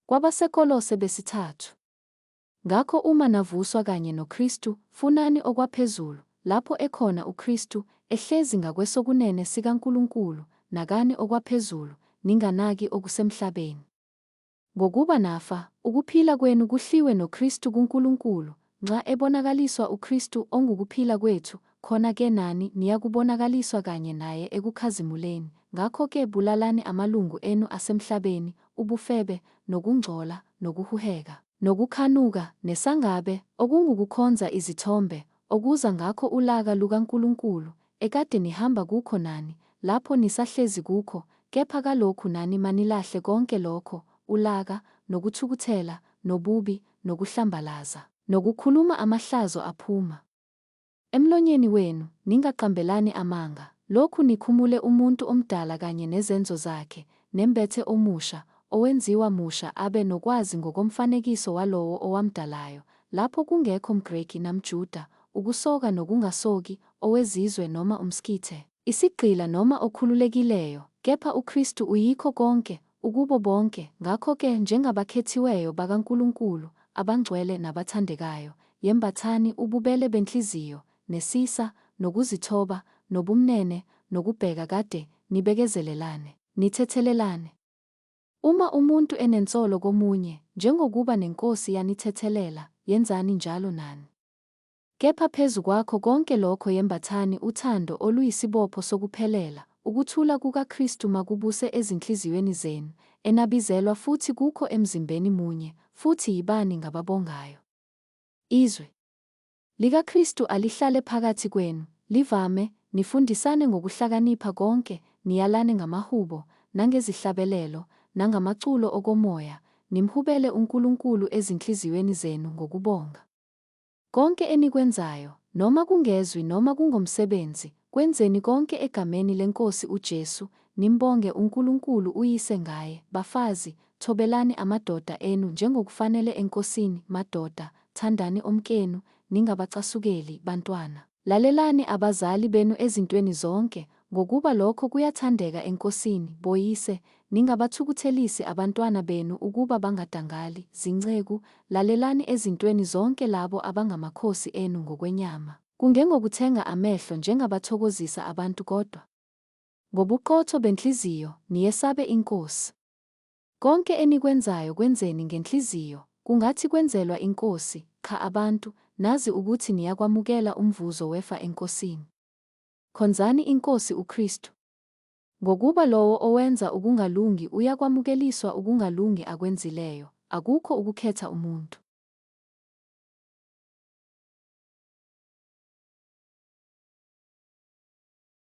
KwabaseKolose besithathu. Ngakho uma navuswa kanye noKristu, funani okwaphezulu, lapho ekhona uKristu, ehlezi ngakwesokunene sikaNkulunkulu, nakani okwaphezulu, ninganaki okusemhlabeni. Ngokuba nafa, ukuphila kwenu kuhliwe noKristu kuNkulunkulu, nxa ebonakaliswa uKristu ongukuphila kwethu, khona ke nani niyakubonakaliswa kanye naye ekukhazimuleni. Ngakho-ke bulalani amalungu enu asemhlabeni, ubufebe, nokungcola, nokuhuheka, nokukhanuka, nesangabe, okungukukhonza izithombe, okuza ngakho ulaka lukaNkulunkulu, ekade nihamba kukho nani, lapho nisahlezi kukho, kepha kalokhu nani manilahle konke lokho, ulaka, nokuthukuthela, nobubi, nokuhlambalaza, nokukhuluma amahlazo aphuma emlonyeni wenu, ningaqambelani amanga, lokhu nikhumule umuntu omdala kanye nezenzo zakhe, nembethe omusha, owenziwa musha abe nokwazi ngokomfanekiso walowo owamdalayo, lapho kungekho mGreki namJuda, ukusoka nokungasoki, owezizwe noma umSkithe, isigqila noma okhululekileyo, kepha uKristu uyikho konke, ukubo bonke. Ngakho-ke njengabakhethiweyo bakaNkulunkulu, abangcwele nabathandekayo, yembathani ububele benhliziyo, nesisa, nokuzithoba, nobumnene, nokubheka kade, nibekezelelane, nithethelelane. Uma umuntu enensolo komunye, njengokuba neNkosi yanithethelela, yenzani njalo nani. Kepha phezu kwakho konke lokho yembathani uthando oluyisibopho sokuphelela, ukuthula kukaKristu makubuse ezinhliziyweni zenu, enabizelwa futhi kukho emzimbeni munye, futhi yibani ngababongayo. Izwi likaKristu alihlale phakathi kwenu, livame, nifundisane ngokuhlakanipha konke, niyalane ngamahubo, nangezihlabelelo, nangamaculo okomoya, nimhubele uNkulunkulu ezinhliziyweni zenu ngokubonga. Konke enikwenzayo, noma kungezwi noma kungomsebenzi, kwenzeni konke egameni leNkosi uJesu, nimbonge uNkulunkulu uYise ngaye. Bafazi, thobelani amadoda enu njengokufanele eNkosini. Madoda, thandani omkenu, ningabacasukeli. Bantwana, lalelani abazali benu ezintweni zonke, ngokuba lokho kuyathandeka eNkosini. Boyise, ningabathukuthelisi abantwana benu ukuba bangadangali. Zinceku, lalelani ezintweni zonke labo abangamakhosi enu ngokwenyama, kungengokuthenga amehlo njengabathokozisa abantu kodwa ngobuqotho benhliziyo niyesabe iNkosi. Konke enikwenzayo kwenzeni ngenhliziyo, kungathi kwenzelwa iNkosi, qha abantu, nazi ukuthi niyakwamukela umvuzo wefa eNkosini. Khonzani iNkosi uKristu. Ngokuba lowo owenza ukungalungi uyakwamukeliswa ukungalungi akwenzileyo, akukho ukukhetha umuntu.